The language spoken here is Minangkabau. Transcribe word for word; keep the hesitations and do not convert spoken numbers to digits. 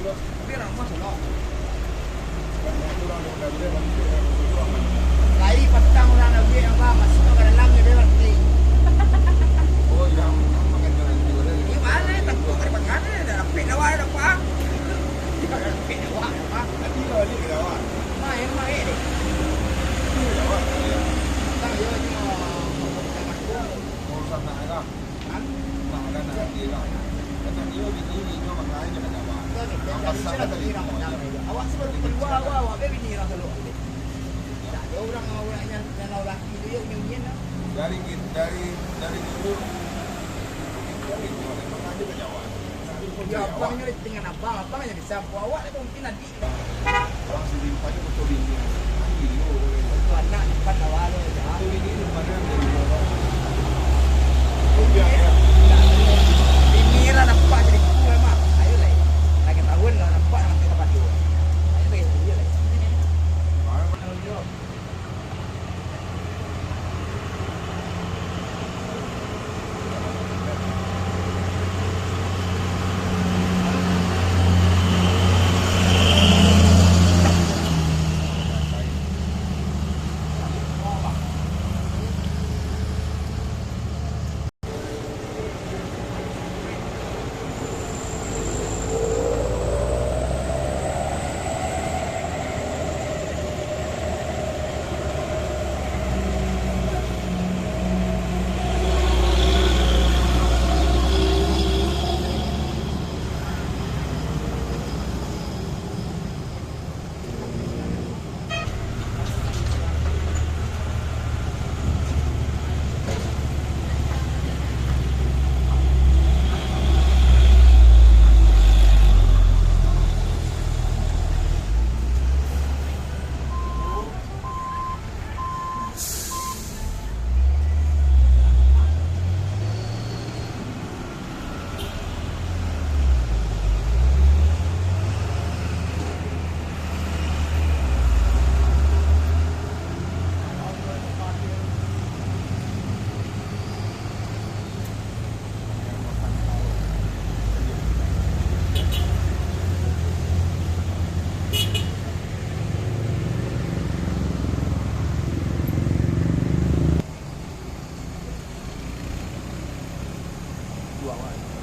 Tapi ramah tu lah. Lai patang urang dah buek, abah, masuk ka dalam je, bebas ni. Oh, yang makan jangan jual. Di mana? Takut kali makan, dah rapek dah, wah, dah, Pak. Dah rapek dah, wah, dah, Pak. Tapi dah balik ke dah, wah. Main, main deh. Iya, wah, iya. Patang je, ni, oh, patang aku. Urusan nak lah. Kan? Nah, kan, nah, dia lah. Kata dia, bini, bini, makan aja, kata, wah. Betul ni, dia Apa cari salah salah tadi? Bini orang macam tu. Awak sih baru keluar, awak, awak bini orang selalu. Tak ada orang, orang yang, yang laki tu, ya, unyin-unyin lah. Dari, dari, dari dulu, dari dulu, memang ada ke Jawa. Ya, abang ni dengan abang, abang yang bisa. Awak ni mungkin nanti. Orang sendiri pada betul ini. Nanti dulu, boleh. Itu anak depan awak tu, ya. Betul ini, ini mana yang dari bawah? Udah, ya. Ini lah nampak jadi kru, memang. Ayolah. Lagi tahun lah nampak, nampak tempat tu. Ayolah, ayolah. Dua awak.